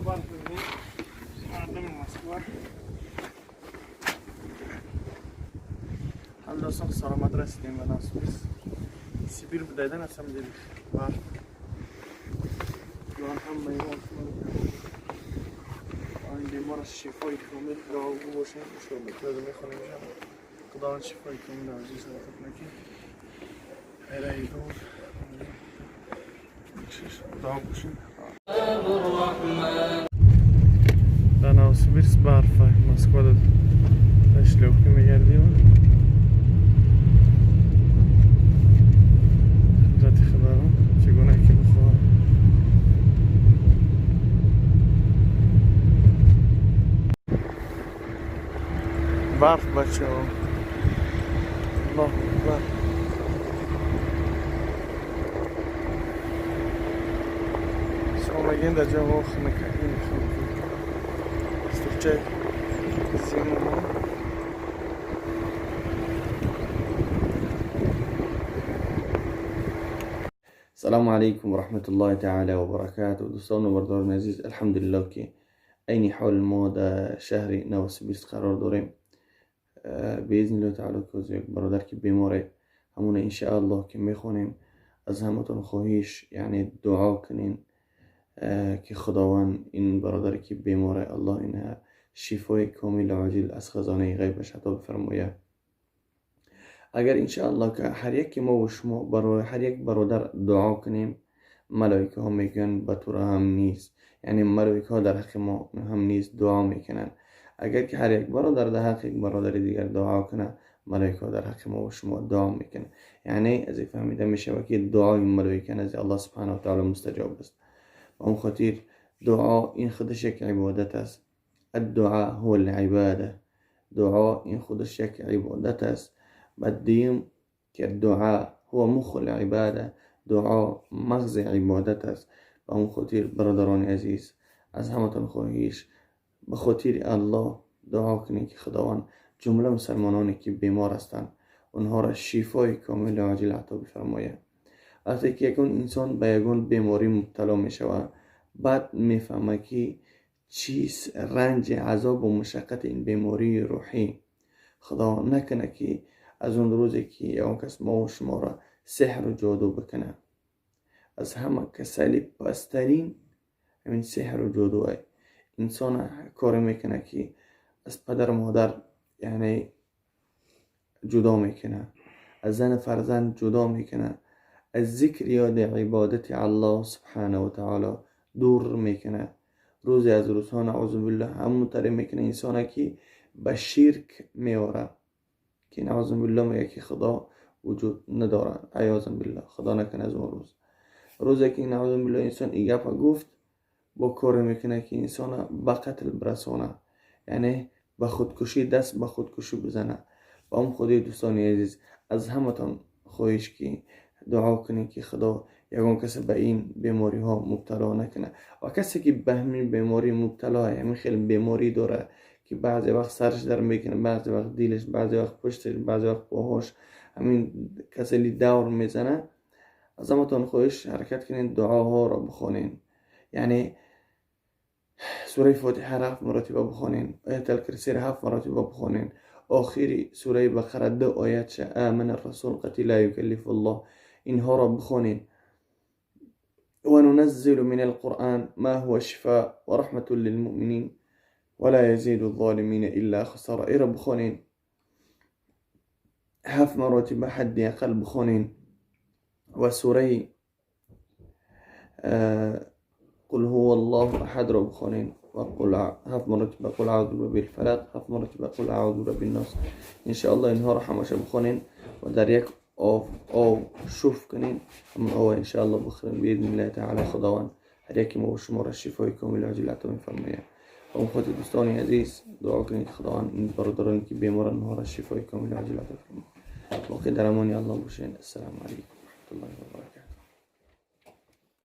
Барф мебинем, мардуми Москва. Ҳал достон, саломат расидем ба Новосибирск. Сибир будайда, на самом деле барф. Худованд ҳамаи мо ин бемора шифои комил дуогӯ бошем. Мехонем, Худованд шифои комил азиз ато кунад, ки хайраи дур дуо бошем. Дар Новосибирск барфа, Москва да шлёпки мегардим. Қудрати Худоро чӣ гуна ки бихоҳад. Барф, бачаҳо, Аллоҳу акбар. Шумо мегӯед, дар ҷои мо хунука, ин хунуки. Встречай зиму. السلام عليكم ورحمة الله تعالى وبركاته. دوستان و برادران عزیز، الحمدلله که عین حال ما در شهر نووسیبیرسک قرار داریم. باذن الله تعالی که یک برادر که بیماره، همون انشاءالله که میخونیم. از همتون خواهش، یعنی دعا کنین که خداوند این برادر که بیماره، الله اینها شفای کامل عاجل از خزانه غیبش عطا بفرمایه. اگر انشاءالله که هر یک ما و شما برای هر یک برادر دعا کنیم، ملائکه ها میگن به تو هم نیست، یعنی ملائکه ها در حق ما هم نیست دعا میکنن. اگر که هر یک برادر در حق یک برادر دیگر دعا کنه، ملائکه ها در حق ما و شما دعا میکنه. یعنی از این فهمیده میشه که دعای ملائکه نزد الله سبحانه و تعالی مستجاب است. و اون خاطر دعا این خودش یک عبادت است. الدعاء هو العباده. دعا این خودش یک عبادت است. بعد دیم که دعا هو مخ العباده، دعا مغز عبادت است. به اون خاطر برادران عزیز، از همتون خواهش، به خاطر الله دعا کنید که خداوند جمله مسلمانانی که بیمار هستند، اونها را شفای کامل عاجل عطا بفرمایه. وقتی که یکون انسان به یکون بیماری مبتلا می شود، بعد میفهمه که چیز رنج، عذاب و مشقت این بیماری روحی. خدا نکنه که از اون روزی که یکون کس ما و شما را سحر و جادو بکنه. از همه کسلی پسترین همین سحر و جادو. انسان کار میکنه که از پدر و مادر یعنی جدا میکنه، از زن فرزند جدا میکنه، از ذکر یاد عبادت الله سبحانه و تعالی دور میکنه. روزی از روزها نعوذ بالله همون طریق میکنه انسان که به شرک میاره، که نعوذ بالله میگه که خدا وجود نداره، عیاذا بالله. خدا نکنه از اون روز، روزی که نعوذ بالله انسان ای گپ گفت، با کار میکنه که انسان به قتل برسانه، یعنی به خودکشی، دست به خودکشی بزنه. با اون خودی دوستان عزیز، از همتان خواهش که دعا کنید که خدا یگان کسی به این بیماری ها مبتلا نکنه و کسی که به همین بیماری مبتلا، همین خیلی بیماری داره که بعضی وقت سرش در میکنه، بعضی وقت دیلش، بعضی وقت پشتش، بعضی وقت پاهاش همین کسلی دور میزنه، از همتان خواهش حرکت کنین دعاها را بخونین، یعنی سوره فاتحه را 7 مراتبه بخونین، آیت الکرسی را 7 مراتبه بخونین، آخری سوره بقره 2 آیت آمن الرسول قتی لا یکلف الله، اینها را بخونین. وننزل من القرآن ما هو شفاء ورحمة للمؤمنين ولا يزيد الظالمين إلا خسارة. ایرا بخونین 7 مراتب حد اقل بخونین. و سوره قل هو الله احد را بخونین و قل 7 مراتب قل اعوذ برب الفلق، 7 مراتب قل اعوذ برب الناس. انشاءالله اینها را همشه بخونین و در یک آب شوف کنین، همون آب انشاءالله بخورین باذن الله تعالی. خداوند هر یکی ما و شما را شفای کامل عاجل عطا می‌فرماید. و اون خاطر دوستان عزیز دعا کنید خداوند این برادرانی که بیمارن اونها را شفای کامل عاجل عطا فرماید. باقی در امان الله باشین. السلام علیکم و رحمت الله و برکاته.